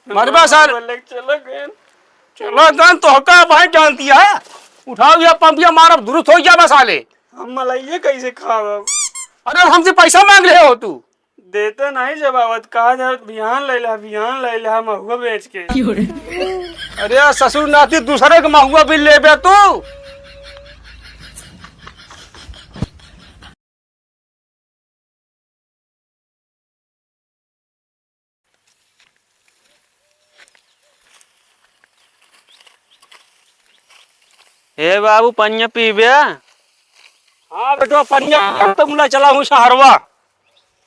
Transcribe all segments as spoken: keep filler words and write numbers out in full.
मरबा सार। बोले, चलो गन। चलो गन तो होका भाई जानती है। उठाओ ये पंपिया मारब दुरुस्त हो जाबा साले। हम मलाइए कैसे खाब अब? अरे हमसे पैसा मांग रहे हो तू? देते नहीं जब आवत, कहा जा बिहान ले ला, बिहान ले ला महुआ बेच के। अरे ससुर नाती दूसरे के महुआ भी लेबे तू। ए बाबू, पनिया पीबे? हाँ बेटवा, पनिया पीबे, तो मुला चला हूँ शहरवा।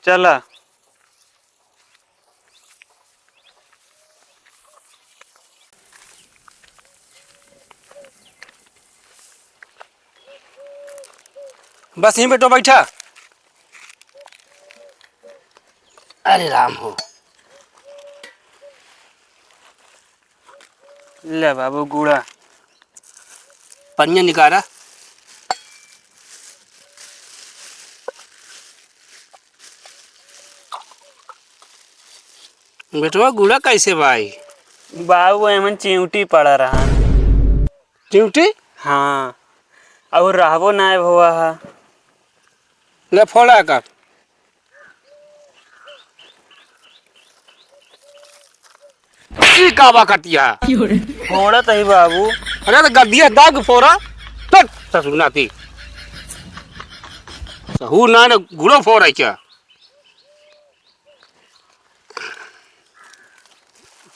चला। बस यहीं बेटो बैठा। अरे राम हो। ले बाबू गुड़ा। पनिया निकारा। बेटवा, गुड़ा कैसे भाई? बाबू, एमन चिउँटी पड़ा रहन। चिउँटी? हाँ, और रहबो नाय भवा है। ले फोड़ा कर। ई का बा कटिया? फोड़ा तही बाबू। अरे तो गद्दिया दाग फोड़ा। तक ससुर नाती। सहू ना न गुड़ो फोड़ा क्या?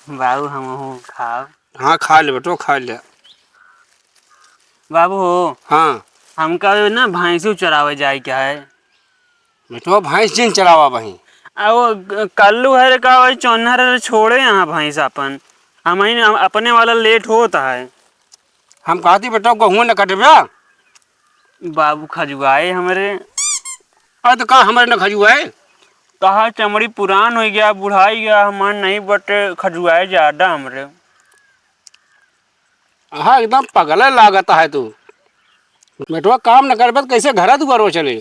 बाबू, हमहू खाब। हाँ, खा ले बेटो, खा ले। बाबू हो। हाँ। हमका ना भैंसू चरावे जाए के है। बेटो, भैंस जिन चरावा बही। आ वो ग-, कल्लू है रे का, वही चोन्हर रे, छोड़े यहाँ भैंस अपन। हम ही न, अपने वाला लेट होता है। हम कहती बेटो, गहुआ न कटबे। बाबू खजुआए हमरे। अरे तो का हमरे न खजुआए? कहा चमड़ी पुरान हो गया, बुढ़ाई गया, हमार नहीं बटे, खजुआए ज्यादा हमरे। हाँ, एकदम पगले लागत है तू। बेटवा, काम न करबे तो कैसे घर दुआरो चले?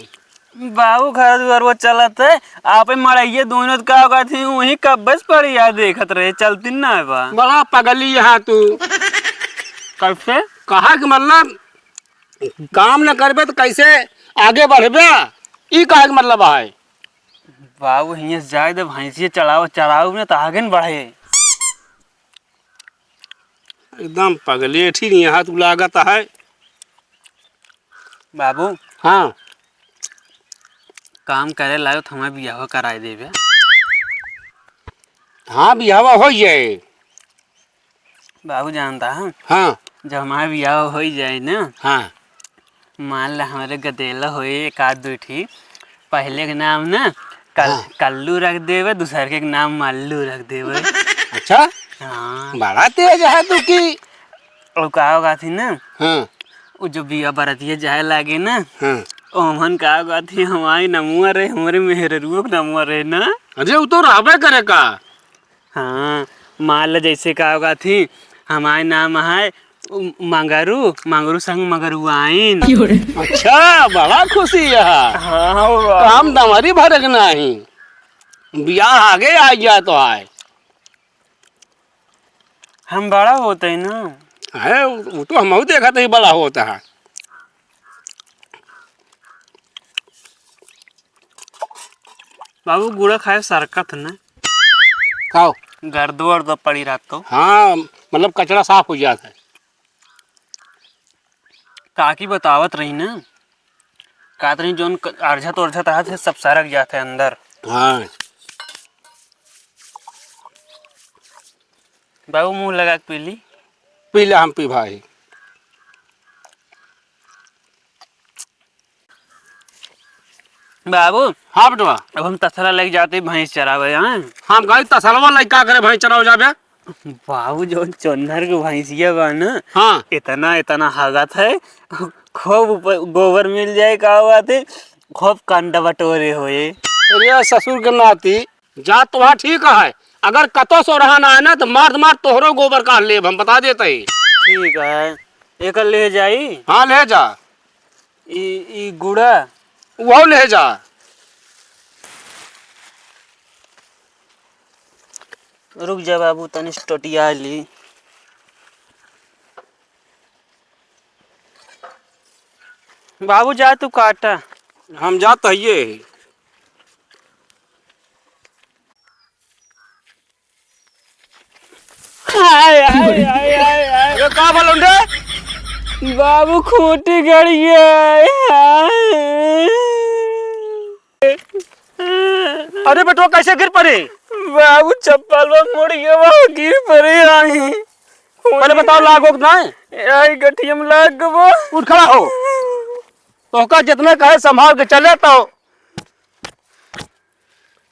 बाबू, घर दुआरो चलत है, आप ही मड़ाइए दोनों तो का कहत ही, वहीं कब्बे से पड़ी यार, देखत रहे, चलती ना है बा। बड़ा पगली है तू। कैसे? कहा कि मतलब काम न करबे तो कैसे आगे बढ़बे? ई कहा कि मतलब है? बाबू, हियाँ से जाए दे, भैंसिया चलाओ, चराऊ न तो आगे न बढ़े। एकदम पगलेट ही नहीं हाथ लागत है। बाबू। हाँ। काम करे लायो तो हमारे बियाह कराए देबे। हाँ, बियाह हो जाए। बाबू जानता है? हाँ। जब हमारे बियाह हो जाए ना, हाँ। मान ला हमरे गदेला होई एक आध दू ठी, पहले के नाम ना कल-, हाँ। कल्लू रख देवे, दूसर के नाम मल्लू रख देवे। अच्छा? हाँ। बड़ा तेज है तू की। और का होगा थी ना? हाँ। वो जो बिया बरतिया जाए लागे ना, हाँ। ओमन का होगा थी, हमारी नमुआ रहे, हमरे मेहररुओ के नमुआ रहे ना। अरे वो तो रहबे करे का। हाँ, मान ले जैसे का होगा थी, हमारे नाम है उ, मंगरू, मंगरू संग मगरुआइन। अच्छा, बड़ा खुशी है। हाँ, हाँ, बाबू। काम दमरी भरे के नाही। बियाह आगे आ गया तो आए। हम बड़ा होते हैं ना। अरे, वो तो हमहू देखत ही बड़ा होता है। बाबू, गुड़ा खाए सरकत न। खाओ। गर्दो वर्दो पड़ी रहत तो। हाँ, मतलब कचरा साफ हो जात है। काकी बतावत रही न, कहत रही जौन क-, अर्झत वर्झत रहत है, सब सरक जात है अंदर। हाँ। बाबू, मुँह लगा के पी ली। पी ले, हम पी भाई। बाबू। हाँ बेटवा। अब हम तसला लेके जाते भैंस चरावे, हाँ? हम कही तसलवा लेके का करे भैंस चरावे जाबे? बाबू, जो चोन्हर के भैंसिया बा ना, हाँ। इतना, इतना हगत है, खूब ऊपर गोबर मिल जाए, का बात है, खूब कंड बटोरे होए। अरे ससुर के नाती, जा तो वहाँ ठीक है, अगर कतो सोरहा ना आए ना तो मार मार तोहरो गोबर काढ़ लेब, हम बता देते ही। ठीक है, एकर ले जाई? हाँ, ले जा। ई, ई गुड़ा? वो ले जा। रुक जा बाबू, तनी टोटिया ली। बाबू जा तू काटा। हम जात हइये ही। हाय, हाय, हाय, हाय, हाय। अरे का भल उंडे? बाबू खूंटी गड़ गया। अरे बेटवा, कैसे गिर पड़े? बाबू, चप्पल बा मुड़ गया, वहाँ गिर पड़े आई। पहले बताओ, लागो कि नाहीं? आई गठिया में लाग गवा। उठ खड़ा हो। तोहका जितना कहे संभाल के चले तो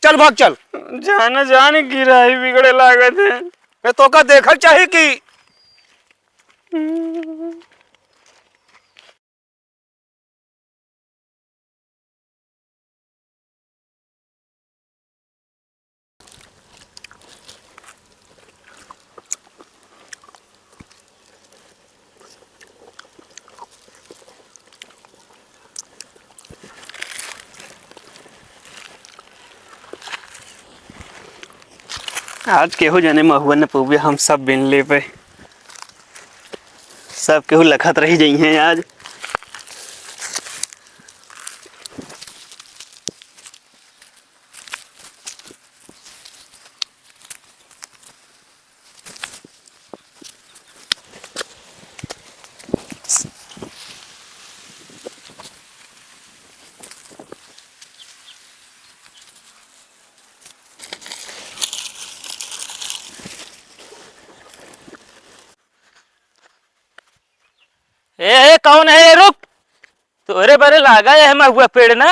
चल भाग चल। जाना जान गिरा ही बिगड़े लागत है। मैं तोहका देखल चाही कि आज केहू जने महुआ न पउबे, हम सब बिन लेबे। सब केहू लखत रहि जइहें आज। ए, ए, कौन है ये? रुक, तोरे बरे लागा है महुआ पेड़ ना।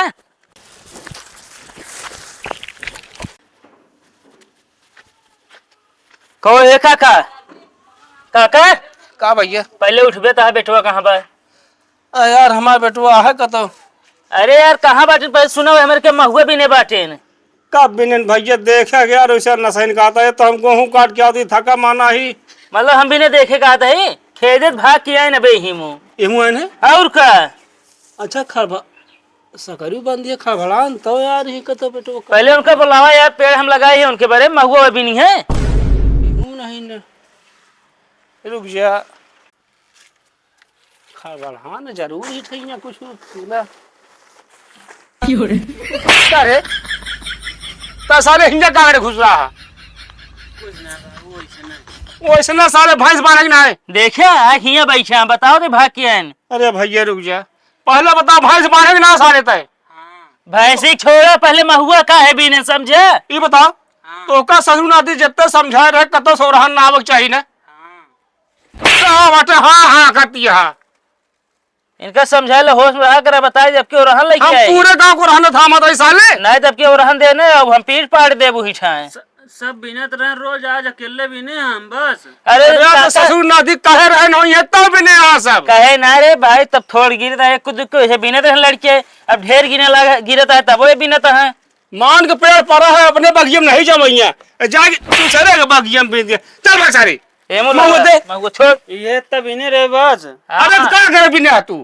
कहो, ए काका, काका, का भैया? पहले उठबे, तहा बेटवा कहाँ बा? आ यार, हमार बेटवा है कतो? अरे यार, कहाँ बाटे? पहले सुनो, हमरे के महुआ बिने बाटेन। कब बिनेन भैया? देखे के यार, वैसे नसैन का आता है, तो हम गेहूं काट के आती, थका माना ही। मतलब हम बिने देखे का आता है, खेदे त भाग के आए न बे हिमू। इहू आए न? और का? अच्छा, खरभा-, सकरू बंदिया खरभड़ान तो यार, ही कतो बेटवा का? पहले उनका बुलावा यार, पेड़ हम लगाए हैं उनके बरे, महुआ बिनी है। इहू नहीं न। रुक जा। खबरहान जरूर ही ठइया कुछ पूरा। क्यों रे? का रे? का सारे हिंजा कांगड़े घुस रहा है? कुछ ना बाबू, वैसे ना। वैसे ना सारे भैंस बांधे के ना है। देखे, आ हियां बैठे हैं, बताओ दे भाग के आयन। अरे भैया रुक जा, पहले बताओ भैंस बांधे के ना सारे तय? हाँ। भैंसी छोड़ा, पहले महुआ का है बीने समझे? ये बताओ, हाँ। तो का ससुर नाती जितने समझाए रहे, कतो सोरहन ना आवक चाहिए ना? हाँ। का बाटे? हाँ, हाँ, करती है। इनका समझाए ले होश में रहा करा, बताए जबकि ओरहन लइके हम आए। पूरे गांव को रहना था, मत ऐसा ले। नहीं, जबकि ओरहन देने, अब हम पीट पाट देबू ही ठाए। स-, सब बिनत रहे रोज, आज अकेले बिने हम बस। अरे अरे, तो काका ससुर नाती कहे रहे नहीं है, तब बिने यहाँ सब। कहे ना रे भाई, तब थोड़ गिरत है, कुछ दुख के वैसे बिनत रहे लड़के, अब ढेर गिने लगा, गिरत है, तब वो बिनत है। मान के पेड़ पड़ा है, अपने बगिया में नहीं जमइया, जाके दूसरे के बगिया में बीन दे। चल भाग सारी। ए मोला, महुआ दे। महुआ छोड़। ये तब इन्हें रे बस। अरे हाँ। तो का करे बिना तू?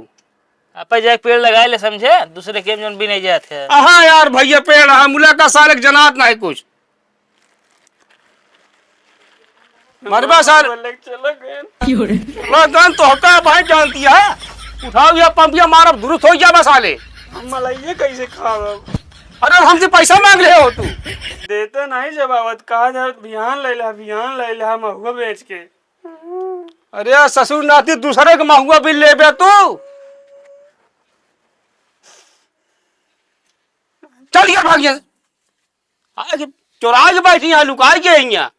आपा जाके पेड़ लगाए ले समझे, दूसरे के जौन भी नहीं जात है। हाँ यार भैया, पेड़ है, मुला का सारे के जनात नहीं कुछ। मरबा सार। बोले, चलो गए। क्यों रे? चलो गए, तो होता है भाई, जानती है। उठाओ या पंपिया मारब, दुरुस्त हो जाबा साले। हम मलाइए कैसे खाब? अरे, हमसे पैसा मांग रहे हो तू? देते नहीं जब आवत, कहा जा बिहान ले ला, बिहान ले ला महुआ बेच के। अरे ससुर नाती, दूसरे के महुआ भी लेबे तू? चल गया, भाग गया। आज चोराइ के बैठी यहाँ, लुकाइ के यहाँ।